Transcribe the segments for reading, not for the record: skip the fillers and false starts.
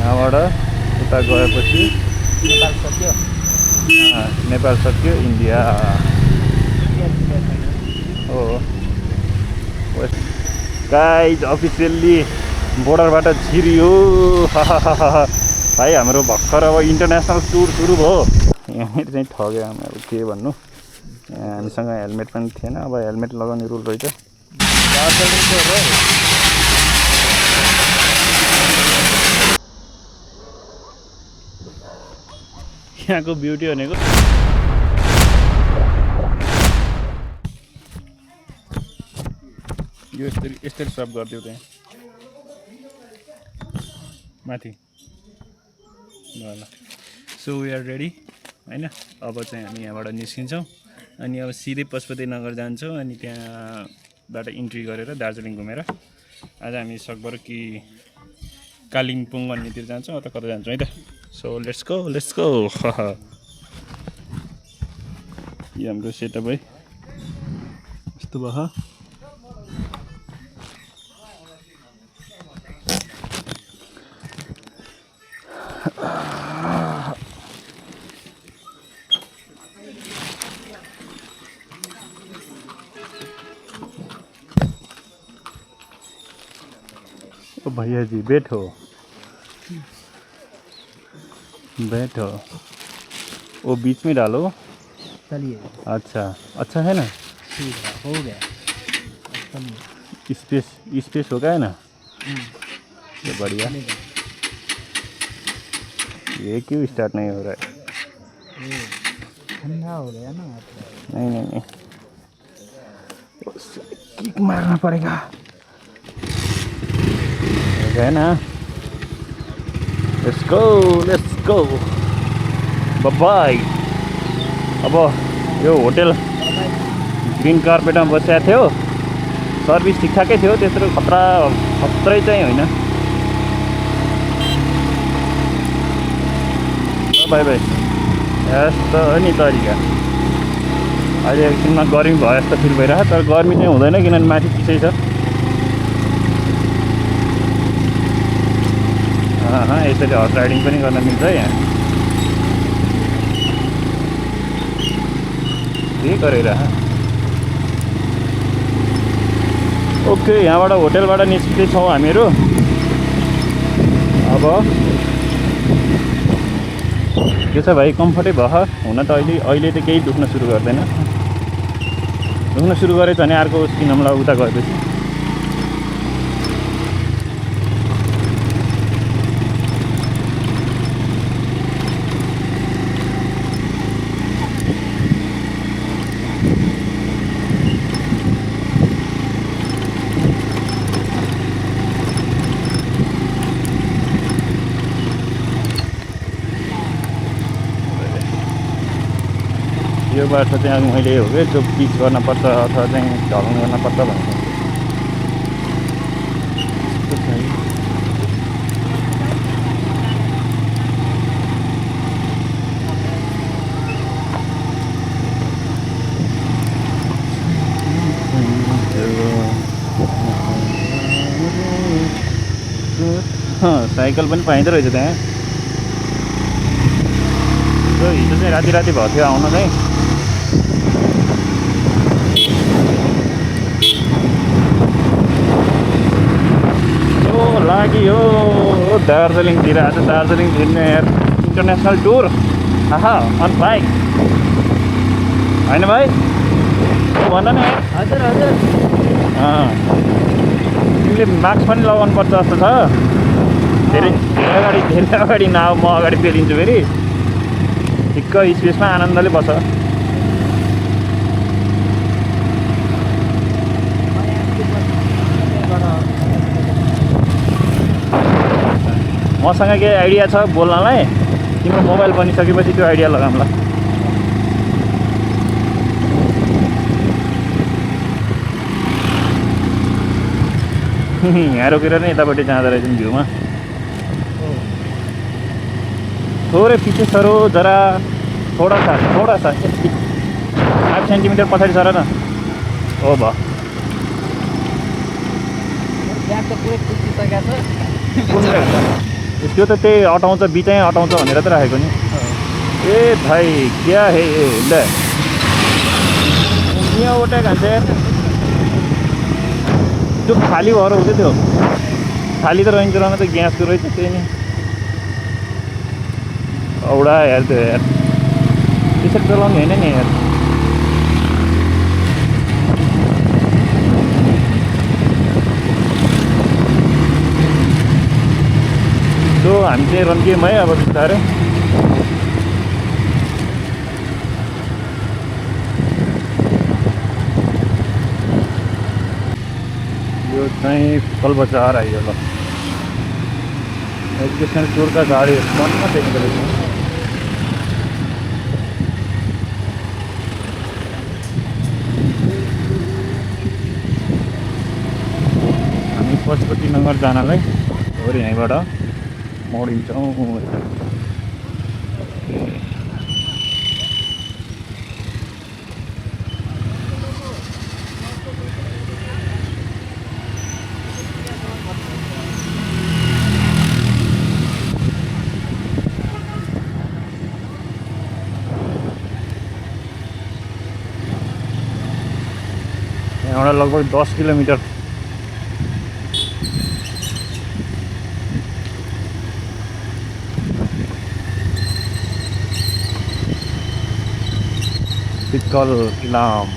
यहाँबाट उता गएपछि नेपाल सक्यो नेपाल सक्यो इन्डिया हो गाइज अफिसियल्ली बोर्डरबाट छिरियो भाइ हाम्रो भर्खर अब इन्टरनेसनल टुर सुरु भयो यहाँनिर चाहिँ ठग्यो हामी अब के भन्नु हामीसँग हेलमेट पनि थिएन अब हेलमेट लगाउने रुल रहेछ यहाँको ब्युटी भनेको यो यस्तै सर्भ गरिदियो त्यहाँ माथि ल सो वी आर रेडी होइन अब चाहिँ हामी यहाँबाट निस्किन्छौँ अनि अब सिधै पशुपति नगर जान्छौँ अनि त्यहाँबाट इन्ट्री गरेर दार्जिलिङ घुमेर आज हामी सकभर कि कालिम्पोङ भन्नेतिर जान्छौँ अथवा कता जान्छौँ है त सो लेट्स गो यो हाम्रो सेटअप है यस्तो भयो ओ भैया जी बैठो वो बीच में डालो चलिए अच्छा है ना ठीक है हो गया स्पेस हो गया है ना ये बढ़िया ये क्यों स्टार्ट नहीं हो रहा है ठंडा हो गया ना नहीं किक मारना पड़ेगा है ना लेट्स गो बाय अब यो होटल ग्रीन कार्पेटमा बसेको थियो सर्भिस ठिकठाकै थियो त्यत्रो खत्रै चाहिँ होइन बाई यस्तो हो नि तरिका अहिले एकछिनमा गर्मी भयो जस्तो फिल भइरहेको तर गर्मी चाहिँ हुँदैन किनभने माथि चिसै छ यसरी हर्स राइडिङ पनि गर्न मिल्छ यहाँ के गरेर ओके यहाँबाट होटेलबाट निस्किँदैछौँ हामीहरू अब के छ भाइ कम्फर्टै भयो हुन त अहिले त केही दुख्न सुरु गर्दैन दुख्न सुरु गरेछ भने अर्को किनौँला उता गएपछि यो बाटो चाहिँ मैले हो कि त्यो पिच गर्नुपर्छ अथवा चाहिँ ढलान गर्नुपर्छ भनेको साइकल पनि पाइँदो रहेछ त्यहाँ हिजो चाहिँ राति भएको थियो आउन चाहिँ लाग्यो दार्जिलिङतिर आज दार्जिलिङ घुम्ने इन्टरनेसनल टुर अन बाइक होइन भाइ भन न हजुर तिमीले मास्क पनि लगाउनु पर्छ जस्तो छ धेरै अगाडि नआऊ म अगाडि पेलिन्छु फेरि ठिक्क स्पेसमा आनन्दले बस मसँग केही आइडिया छ बोल्नलाई तिम्रो मोबाइल बनिसकेपछि त्यो आइडिया लगाउँला यहाँ रोकेर नै यतापट्टि जाँदो रहेछ नि भ्यूमा थोरै पछि सरो जरा थोड़ा सा 5 सेन्टिमिटर पछाडि सर न हो भयो त्यो त त्यही अटाउँछ बिचै अटाउँछ भनेर त राखेको नि ए भाइ क्या हे ल यहाँ उठा खान्छ त्यो खाली भएर हुँदै थियो खाली त रहन्छ रहन त ग्यासको रहेछ त्यही नि औडा यार त्यो यार त्यसरी चलाउने होइन नि यार सो हामी चाहिँ रन्कियौँ है अब बिस्तारै यो चाहिँ फल बजार आइयो ल एजुकेसन टुरका गाडीहरू टन्न देखेको रहेछ हामी पशुपति नगर जानलाई हो यहीँबाट मोडिन्छौँ यहाँबाट लगभग 10 किलोमिटर पित्कल इलाम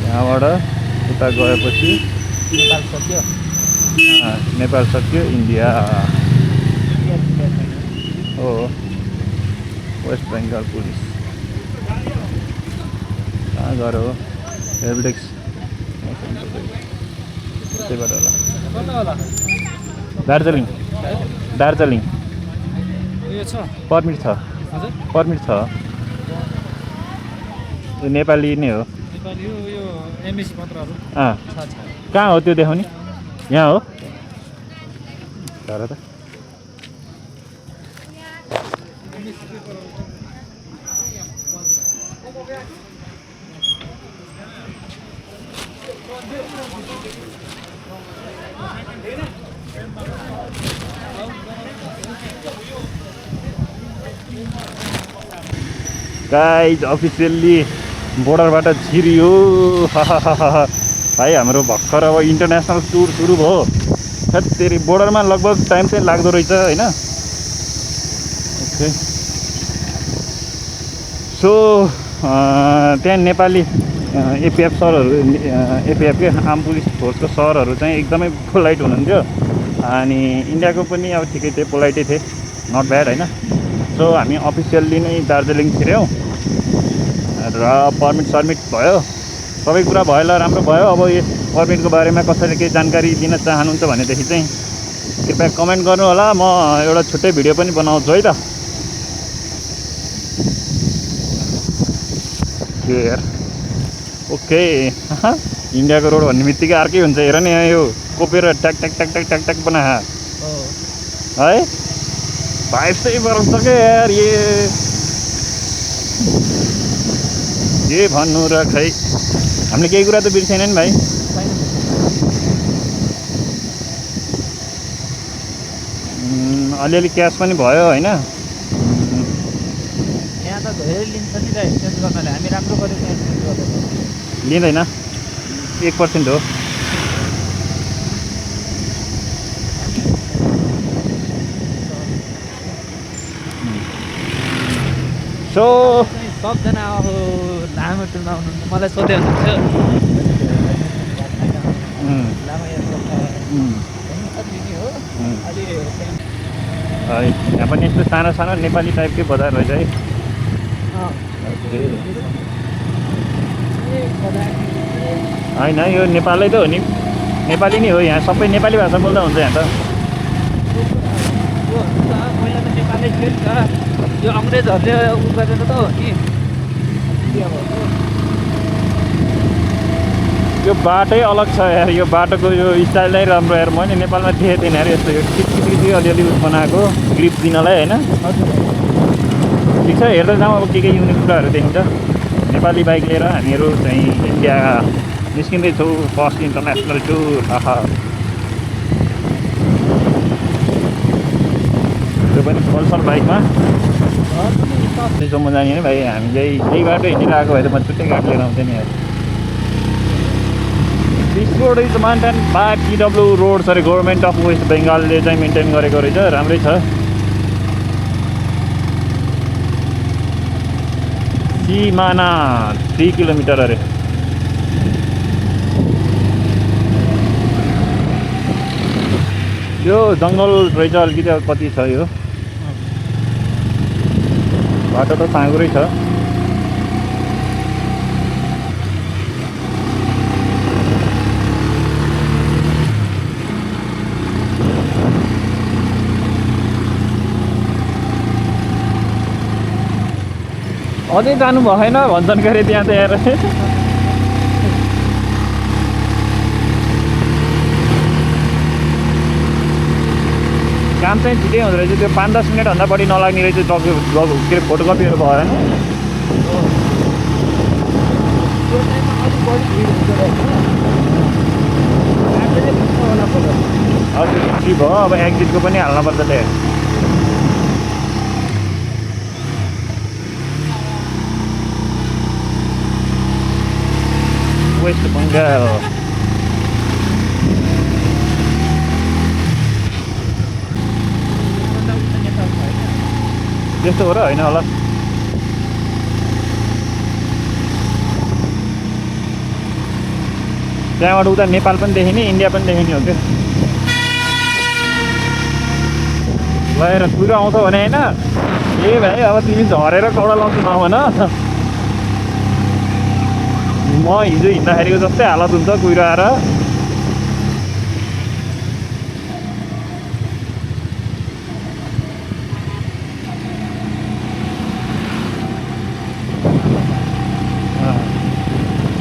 यहाँबाट उता गएपछि नेपाल सक्यो नेपाल सक्यो इन्डिया हो वेस्ट बेङ्गल पुलिस कहाँ गएर हो हेल्पडेस्क त्यहीबाट होला दार्जिलिङ दार्जिलिङ पर्मिट छ पर्मिट छ यो नेपाली नै हो कहाँ हो त्यो देखाउने यहाँ हो तर त गाइज अफिसियल्ली बोर्डरबाट छिरियो भाइ हाम्रो भर्खर अब इन्टरनेसनल टुर सुरु भयो फेरि बोर्डरमा लगभग टाइम चाहिँ लाग्दो रहेछ होइन ओके सो त्यहाँ नेपाली एपिएफ सरहरू एपिएफ के आर्म पुलिस फोर्सको सरहरू चाहिँ एकदमै पोलाइट हुनुहुन्थ्यो अनि इन्डियाको पनि अब ठिकै थिए पोलाइटै थिए नट ब्याड होइन सो हामी अफिसियल्ली नै दार्जिलिङ छिर्यौँ र पर्मिट सर्मिट भयो सबै कुरा भयो ल राम्रो भयो अब यो पर्मिटको बारेमा कसैले केही जानकारी दिन चाहनुहुन्छ भनेदेखि चाहिँ कृपया कमेन्ट गर्नु होला म एउटा छुट्टै भिडियो पनि बनाउँछु है त के यार ओके इन्डियाको रोड भन्ने बित्तिकै अर्कै हुन्छ हेर नि यो कोपेर ट्याक ट्याक ट्याक ट्याक ट्याक ट्याक बना है भाइब चाहिँ बरस के यार ये भन्नु र खै हामीले केही कुरा त बिर्सेन नि भाइ अलिअलि क्यास पनि भयो होइन यहाँ त धेरै लिन्छ नि त एक्सचेन्ज गर्नाले हामी राम्रो गरेर एक्सचेन्ज गर्दैन लिँदैन 1% हो सो सबजना अब लामो टुरमा आउनुहुन्छ मलाई सोध्यो हुनुहुन्छ यहाँ पनि यस्तो सानो सानो नेपाली टाइपकै बजार रहेछ है होइन यो नेपालै त हो नि नेपाली नै हो यहाँ सबै नेपाली भाषा बोल्दा हुन्छ यहाँ त पहिला त नेपालै थियो नि त यो अङ्ग्रेजहरूले उ गरेर त हो नि यो बाटै अलग छ यार, यो बाटोको यो स्टाइल नै राम्रो यार। मैले नेपालमा देखेको थिएन यार यस्तो, यो किटकिटी अलिअलि बनाएको ग्रिप दिनलाई होइन। ठिक छ, हेर्दै जाउँ अब के युनिक कुराहरू देखिन्छ। नेपाली बाइक लिएर हामीहरू चाहिँ इन्डिया निस्किँदैछौँ फर्स्ट इन्टरनेसनल टुर। त्यो पनि पल्सर बाइकमा। त्यसोमा जाने है भाइ, हामी चाहिँ यही बाटो हिँडेर आएको भए त म छुट्टै गाडी लिएर आउँथेँ नि यार। This road is maintain by PW road, sorry government of West बेङ्गालले चाहिँ मेन्टेन गरेको रहेछ। राम्रै छ। सिमाना 3 किलोमिटर अरे। यो जङ्गल रहेछ अलिकति, अब कति छ यो बाटो त साँगुरै छ। अझै जानु भएन भन्छन् गरे त्यहाँ त हेर। काम चाहिँ छिटै हुँदो रहेछ, त्यो 5-10 मिनटभन्दा बढी नलाग्ने रहेछ। के अरे फोटोकपीहरू भयो होइन। हजुर एन्ट्री भयो, अब एक्जिटको पनि हाल्नुपर्छ त्यहाँ। वेस्ट बङ्गाल त्यस्तो हो र होइन होला। त्यहाँबाट उता नेपाल पनि देखिने, इन्डिया पनि देखिने हो क्या। लगेर कुरो आउँछ भने होइन, ए भाइ अब तिमी झरेर कौडा लाउँछु नभन। म हिजो हिँड्दाखेरिको जस्तै हालत हुन्छ कुहिरो आएर।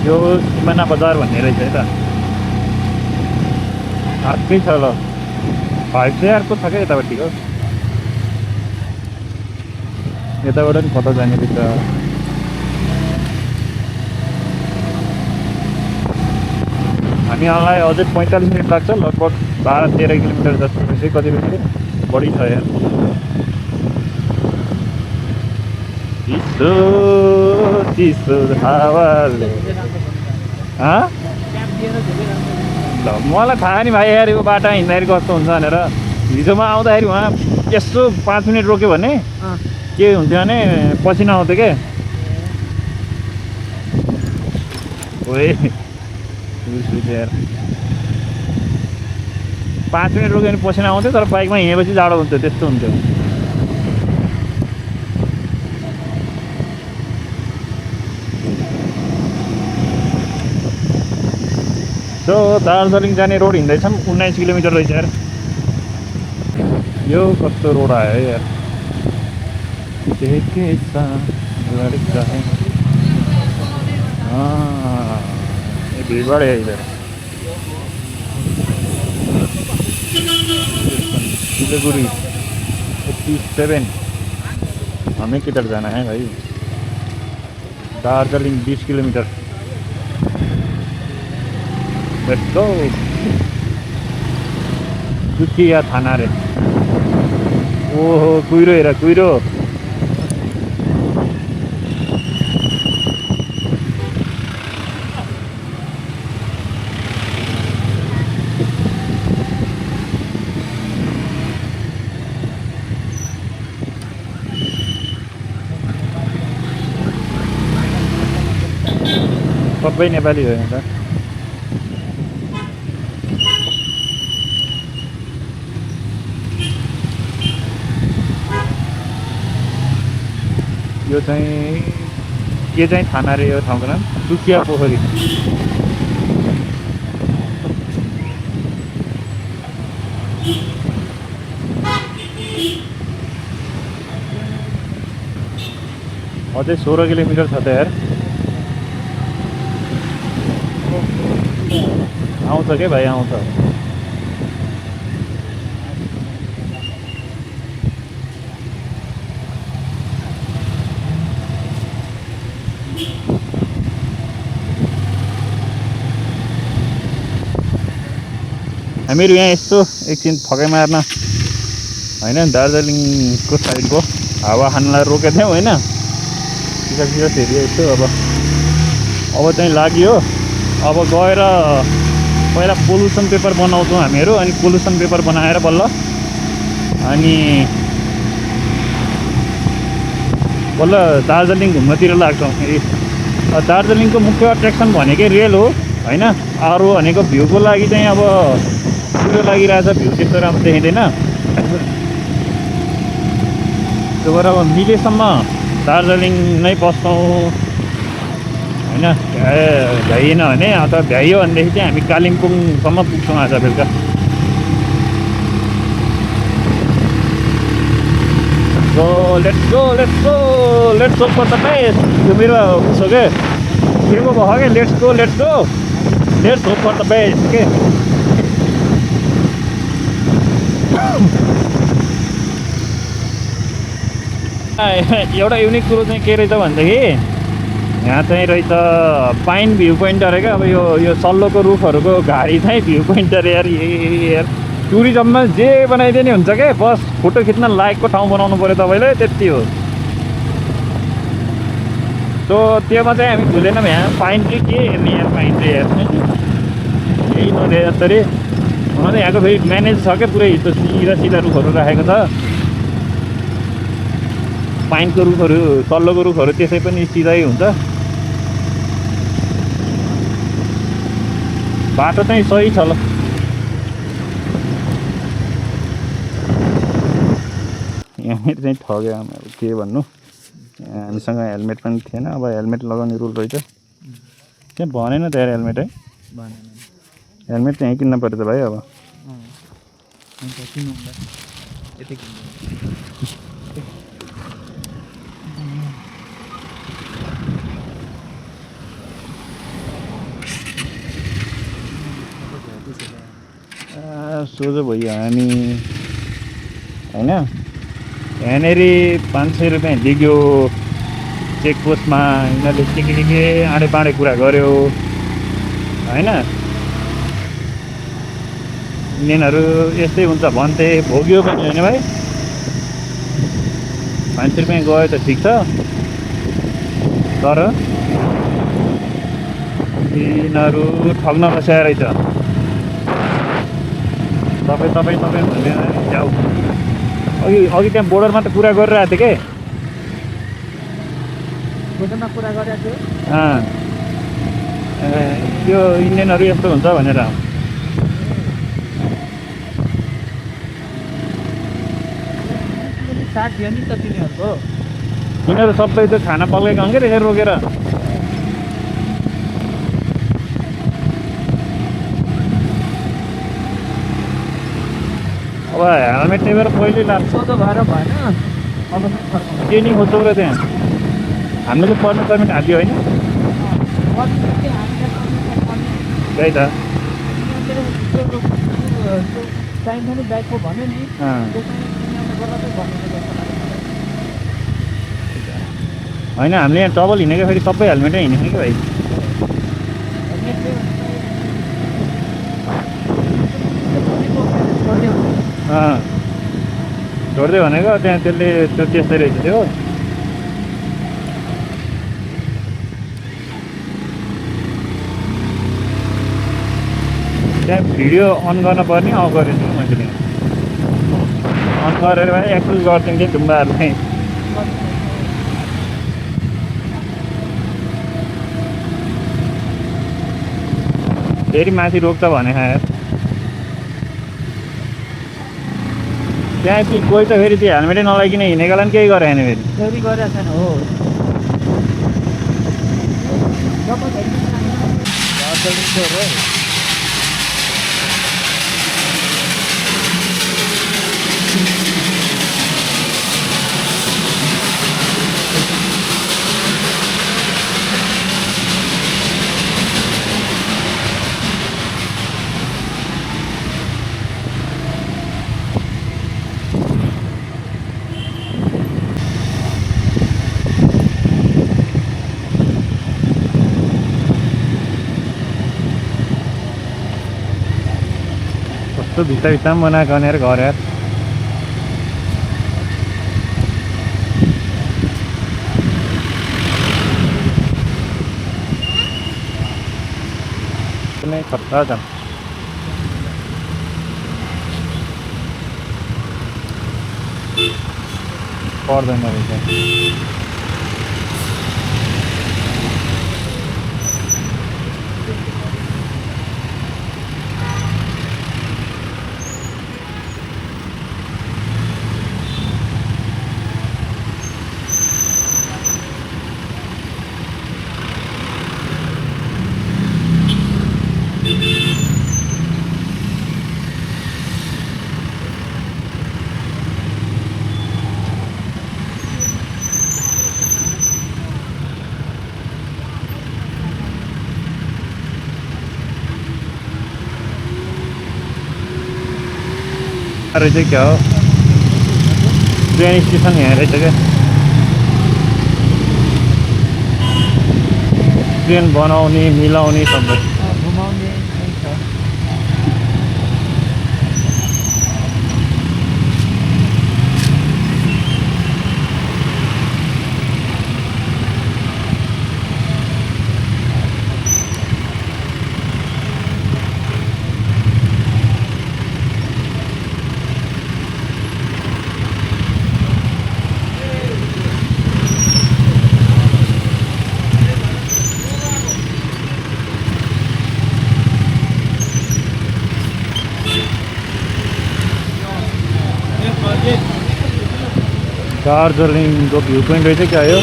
यो सिमाना बजार भन्ने रहेछ है त। अर्कै छ ल, 500 छ क्या यतापट्टिको। यताबाट पनि कता जाने रहेछ। हामीलाई अझै 45 मिनट लाग्छ, लगभग 12-13 किलोमिटर जस्तो रहेछ। कति रहेछ, बढी छ यार। चिसो चिसो हावाले। ल मलाई थाहा नि भाइ यार, यो बाटो हिँड्दाखेरि कस्तो हुन्छ भनेर। हिजोमा आउँदाखेरि उहाँ यसो 5 मिनट रोक्यो भने के हुन्थ्यो भने पसिना आउँथ्यो क्या। ओए यार 5 मिनट रोक्यो भने पसिना आउँथ्यो, तर बाइकमा हिँडेपछि जाडो हुन्थ्यो, त्यस्तो हुन्थ्यो। सो दार्जिलिङ जाने रोड हिँड्दैछौँ, 19 किलोमिटर रहेछ यार। यो कस्तो रोड आयो है यार। भीड़भाड़ है इधर। सिलीगुड़ी 87। हमें किधर जाना है भाई? दार्जिलिंग 20 किलोमीटर। Let's go. दुखिया थाना रे। ओहो कुहिरो हेर कुहिरो। सबै नेपाली हो यहाँ। यो चाहिँ के चाहिँ थाना रे, यो ठाउँको नाम दुखिया पोखरी। अझै 16 किलोमिटर छ त यार। आउँछ के भाइ आउँछ। हामीहरू यहाँ यस्तो एकछिन थकाइ मार्न होइन दार्जिलिङको साइडको हावा खानलाई रोकेको थियौँ होइन। सिधा फेरि यस्तो अब चाहिँ लाग्यो। अब गएर पहिला पोल्युसन पेपर बनाउँछौँ हामीहरू, अनि पोल्युसन पेपर बनाएर बल्ल दार्जिलिङ घुम्नतिर लाग्छौँ। दार्जिलिङको मुख्य अट्र्याक्सन भनेकै रेल हो होइन। अरू भनेको भ्यूको लागि चाहिँ अब कुरो लागिरहेछ, भ्यू त्यस्तो राम्रो देखिँदैन। त्यो भएर अब मिलेसम्म दार्जिलिङ नै बस्छौँ होइन। भ्याइएन भने अथवा भ्याइयो भनेदेखि चाहिँ हामी कालिम्पोङसम्म पुग्छौँ आज बेलुका। So let's go for the best. यो मेरो उसो के को भयो क्या, let's go for the best के। एउटा युनिक कुरो चाहिँ के रहेछ भनेदेखि यहाँ चाहिँ रहेछ पाइन भ्यू पोइन्ट अरे क्या। अब यो सल्लोको रुखहरूको घारी चाहिँ भ्यू पोइन्ट अरे यार। टुरिज्ममा जे बनाइदिए नि हुन्छ क्या, बस फोटो खिच्न लायकको ठाउँ बनाउनु पऱ्यो तपाईँले, त्यति हो। सो त्योमा चाहिँ हामी भुलेनौँ यहाँ पाइन ट्री के हेर्ने यार, पाइन ट्री हेर्ने यही नदिए जसरी हुन त यहाँको फेरि म्यानेज छ क्या पुरै। त्यो सिधा रुखहरू राखेको छ, पाइनको रुखहरू सल्लोको रुखहरू त्यसै पनि सिधै हुन्छ। बाटो चाहिँ सही छ ल। यहाँनिर चाहिँ ठग्यो अब के भन्नु। हामीसँग हेलमेट पनि थिएन, अब हेलमेट लगाउने रुल रहेछ। त्यहाँ भनेन त यार हेलमेट है, हेलमेट चाहिँ किन्न पऱ्यो त भाइ। अब सोझो भयो हामी होइन। यहाँनिर 500 रुपियाँ लिग्यो चेकपोस्टमा। यिनीहरूले के आँडेपाँडे कुरा गर्यो होइन। इन्डियनहरू यस्तै हुन्छ भन्थे, भोग्यो पनि होइन भाइ। 500 रुपियाँ गयो त ठिक छ, तर यिनीहरू ठग्न बसेको रहेछ। तपाईँ भन्ने जाऊ। अघि त्यहाँ बोर्डरमा त कुरा गरिरहेको थिएँ के, बोर्डरमा कुरा गरिरहेको थियो। त्यो इन्डियनहरू यस्तो हुन्छ भनेर। साथ थियो नि त तिनीहरूको। यिनीहरू सबै त्यो खाना पकाएको हुन् क्या त्यसरी रोकेर। अब हेलमेट टेपेर पहिले लाग्छ सोझो भएर भएन। अब के नि खोज्छौँ र त्यहाँ। हामीले चाहिँ पर्ने पर्मिट हाल्यो होइन। त्यही त चाहिन्छ नि ब्यागको भन्यो नि। होइन हामीले यहाँ डबल हिँडेको फेरि सबै हेलमेटै हिँडेको कि भाइ। छोड्दै भनेको त्यहाँ त्यसले त्यो त्यस्तै रहेछ त्यो। त्यहाँ भिडियो अन गर्न पर्ने, अफ गरेँ नि मैले त्यहाँ अन गरेर भने एक्सपोज गर्थ्यौँ कि ढुङ्गाहरूलाई। फेरि माथि रोक्छ भने यार। त्यहाँ कोही त फेरि त्यो हेलमेटै नलाइकन हिँडेकोलाई पनि केही गरेन फेरि। फेरि गरिरहेको छैन हो। कस्तो भित्ता भित्ता पनि बनाएको भनेर घर यार कुनै खतरा छन् पर्दैन रहेछ अरे चाहिँ क्या हो ट्रेन स्टेसन यहाँ रहेछ क्या ट्रेन बनाउने मिलाउने सबै घुमाउने छ दार्जिलिङको भ्यू पोइन्ट रहेछ क्या यो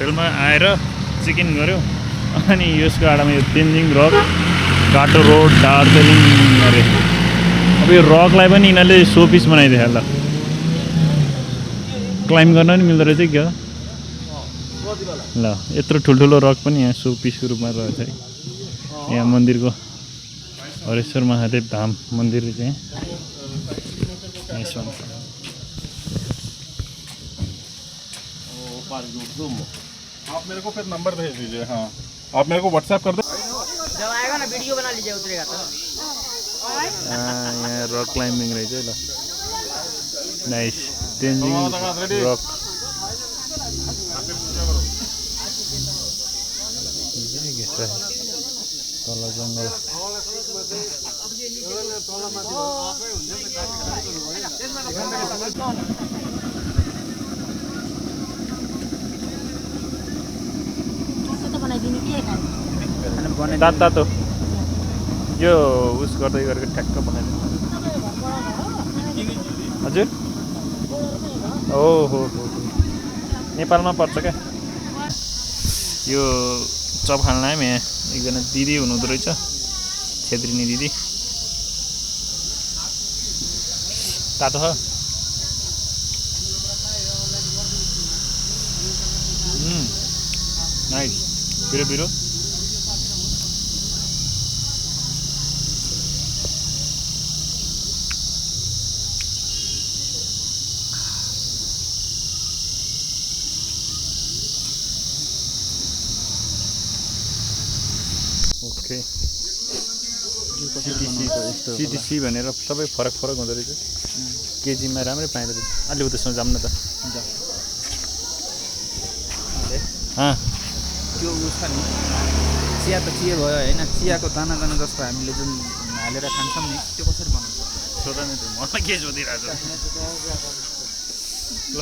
होटलमा आएर चेक इन गऱ्यो अनि यसको आडामा यो तेन्जिङ रक घाटो रोड दार्जिलिङ अरे अब यो रकलाई पनि यिनीहरूले सो पिस बनाइदियो ल क्लाइम्ब गर्न पनि मिल्दो रहेछ क्या ल यत्रो ठुल्ठुलो रक पनि यहाँ सो पिसको रूपमा रहेछ है यहाँ मन्दिरको हरेश्वर महादेव धाम मन्दिर चाहिँ आप मेरे को फिर नंबर भेज दीजिए हाँ आप मेरे को व्हाट्सएप कर दो जब आएगा ना वीडियो बना लीजिए उतरेगा तो यहाँ रक क्लाइम्बिङ रहेछ है ल नाइस तेन्जिङ रक तल जङ्गल तातो यो उस गर्दै गरेको ठ्याक्क बनाइदिनु हजुर हो नेपालमा पर्छ क्या यो चपखानामा यहाँ एकजना दिदी हुनुहुँदो रहेछ छेत्रिनी दिदी तातो छ नाइस पिरो पिरो ओके सिटिसी भनेर सबै फरक फरक हुँदो रहेछ केजीमा राम्रै पाइँदो रहेछ अलि उतैसम्म जाऊँ न त त्यो उस छ नि चिया त चिया भयो होइन चियाको दाना दाना जस्तो हामीले जुन हालेर खान्छौँ नि त्यो कसरी बनाउँछ सोधा नि मलाई के सोधिरहेको छ ल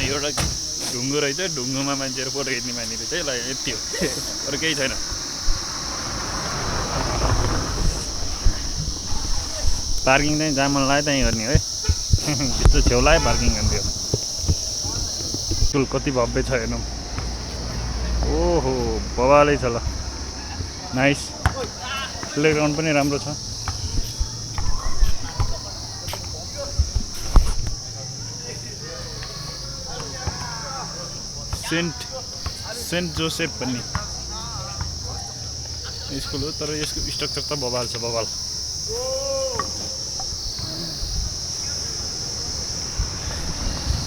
एउटा ढुङ्गो रहेछ ढुङ्गोमा मान्छेहरू फोटो खिच्ने माने रहेछ है ल यति हो अरू केही छैन पार्किङ चाहिँ जहाँ मन लाग्यो त्यहीँ गर्ने है त्यस्तो छेउ लाग्यो पार्किङ गर्ने स्कुल कति भव्य छ हेर्नु ओहो बबालै छ ल नाइस प्लेग्राउन्ड पनि राम्रो छ सेन्ट जोसेफ भन्ने स्कुल हो तर यसको स्ट्रक्चर त बबाल छ बबाल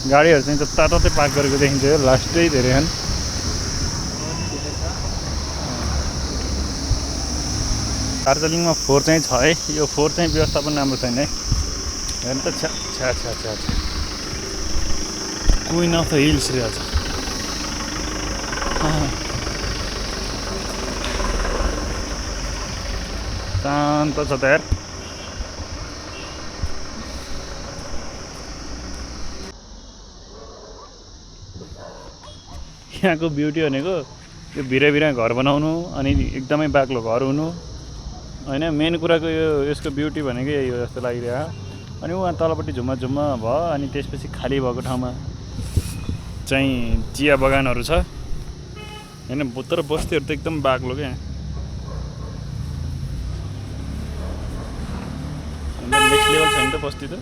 गाडीहरू चाहिँ जताततै पार्क गरेको देखिन्छ यो लास्टै धेरै छन् दार्जिलिङमा फोहोर चाहिँ छ है यो फोहोर चाहिँ व्यवस्थापन राम्रो छैन है हेर्नु त छ्या छ्या छ्या छ्या छ्या क्विन अफ द हिल्स रहेछ शान्त छ त यार यहाँको ब्युटी भनेको यो भिरा भिरा घर बनाउनु अनि एकदमै बाक्लो घर हुनु होइन मेन कुराको यो यसको ब्युटी भनेको यही हो जस्तो लागिरहेको अनि उहाँ तलपट्टि झुम्मा झुम्मा भयो अनि त्यसपछि खाली भएको ठाउँमा चाहिँ चिया बगानहरू छ होइन तर बस्तीहरू त एकदम बाक्लो क्या नेक्स्ट लेभल छैन त बस्ती त